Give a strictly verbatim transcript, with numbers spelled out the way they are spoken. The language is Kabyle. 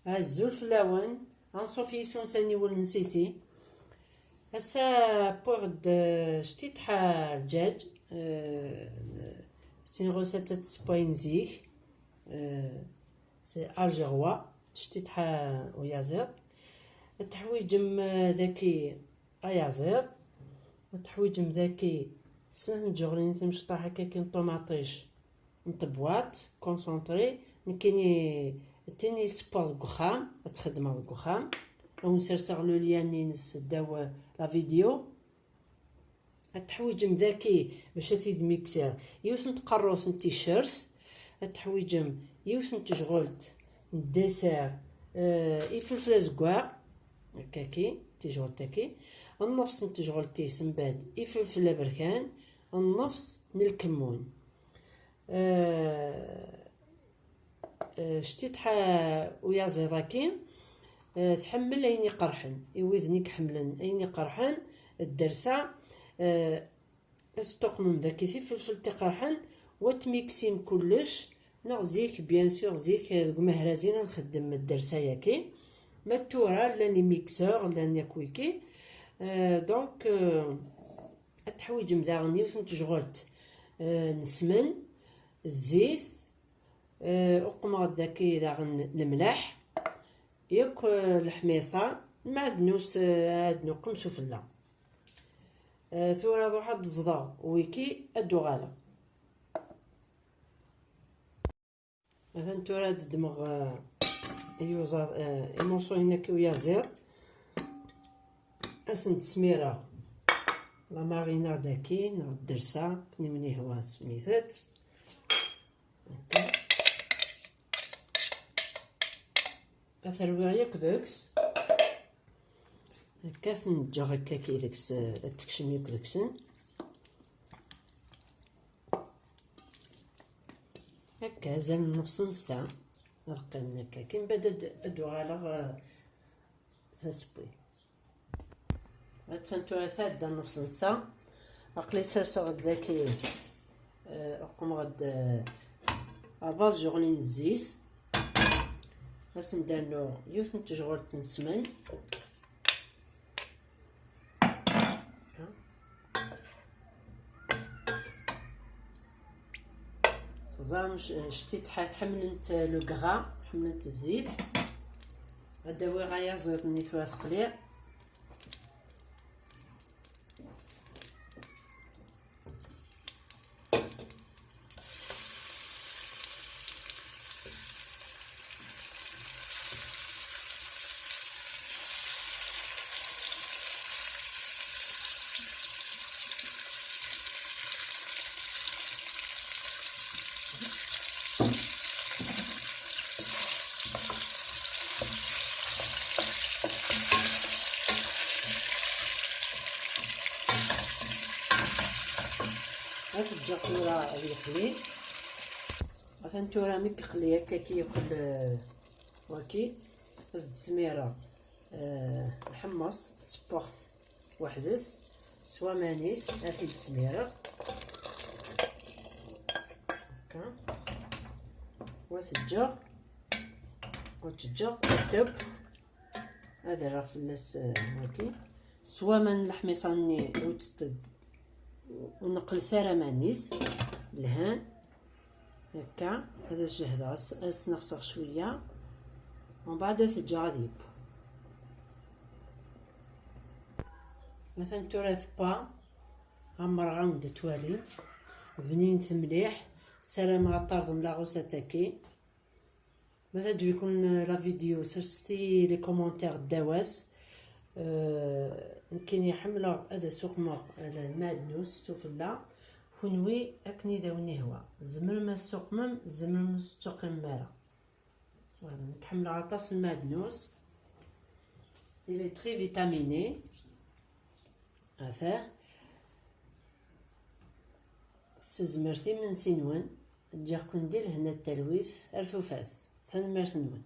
Azul fell-awen. Anṣuf yis-wen s aniwel n Sisi. Ass-a, wwiɣ-d, eh, ctiṭḥa rǧaǧ. Eh, c'est une recette ad tessewwayen zik. Eh, c'est algérois, ctiṭḥa uyaziḍ. Ad teḥwiǧem, eh, daki ayaziḍ. Ad teḥwiǧem daki snat n tjeɣlin timecṭaḥ akka n ṭumaṭic n tebwaṭ, concentré. Nekkini tin i ssewweɣ deg uxxam, ad tt-xedmeɣ deg uxxam. Ad wen-serseɣ le lien-ines ddaw la vidéo. Ad teḥwiǧem daki bac ad t-id-miksiɣ yiwet n tqerrut n ticcert, ad teḥwiǧem yiwet n tejɣelt n dessert, eh, ifelfel azeggaɣ, akkaki, tijɣelt-aki, nnefs n tejɣelt-is, mbeɛd ifelfel aberkan, nnefs n lkemmun. Eh, eh, ctiṭḥa uyaziḍ-aki, eh, tḥemmel ayen iqerḥen. I widen i iḥemmlen ayen iqerḥen, ddersa, eh, ad teṭṭuqmem daki tifelfelt iqerḥen, wa tmiksim kullec, neɣ zik, bien sûr, zik, eh, deg umehrazin ad nxeddem ddersa-yaki. Ma tura llan imixeurs, llan yakk wiki. Eh, donc, eh, ad teḥwiǧem daɣen yiwet n tejɣelt, eh, n ssmen, zzit, eh, uqmeɣ-d daki daɣen lemleḥ, yakk, eh, leḥmiṣa, lmeɛdnus, eh, ad nuqem sufella. Eh, tura ruḥ ad d-ẓḍeɣ wiki, ad d-uɣaleɣ. Atan tura ad ddmeɣ, eh, iyuẓaḍ, eh, imurṣuyen-agi uyaziḍ. Ad sen-d-smireɣ la marinade-agi, neɣ ddersa, akken i wen-yehwa semmit-tt. Akka. Ad t-rwiɣ yakk deg-s. Akka ad ten-ǧǧeɣ akka-ki deg-s, eh, ad tekcem yakk deg-sen. Akka, azal n nnefṣ n ssaɛa. Ad qqimen akka. Kin bad ad, ad uɣaleɣ, eh, s asewwi. Attan tura tɛedda nnefṣ n ssaɛa. Aql-i serseɣ-d daki, eh, uqmeɣ-d, eh, rbaẓ juɣlin n zzit. Ad sen-d-rnuɣ yiwet n tejɣult n ssmen. Teẓram, c-, ctiṭḥat ḥemmlent le gras, ḥemmlent zzit. Ad awiɣ ayaziḍ-nni tura teqliɣ. Ad t-ǧǧeɣ tura ad yeqli. Atan tura mi yeqli akka ki yeqqel, eh, waki, ad s-d-smireɣ, eh, lḥemmeṣ, ssewweɣ-t weḥd-s, s waman-is, ad t-id-smireɣ. Akka. Wa t-ǧǧeɣ, wa t-ǧǧeɣ, ad teww. Ad rreɣ fell-as, eh, waki. S waman n leḥmiṣa-nni ur tt-, ur neqqlet ara aman-is. Lhan. Akka, ad as-jehdeɣ, as-, as-sneɣseɣ cwiya. Mbeɛd ad t-ǧǧeɣ ad yeww. Atan tura tewwa. Ɛemmreɣ-awen-d ad twalim. Bninet mliḥ. Ssarameɣ ad terḍem la recette-agi. Ma teɛǧeb-iken la vidéo, serset-iyi les commentaires ddaw-as. Euh, nekkini ḥemmleɣ ad asuqmeɣ lmeɛdnus sufella. Kunwi akken i d awen-ihwa. Tzemrem ad tsuqmem, tzemrem ur tettuqimem ara. Voilà, nekk ḥemmleɣ aṭas lmeɛdnus. Il est très vitaminé. Ata. S tezmert imensi-nwen, ǧǧiɣ-ken di lehna d talwit ar tufat. Tanemmirt-nwen.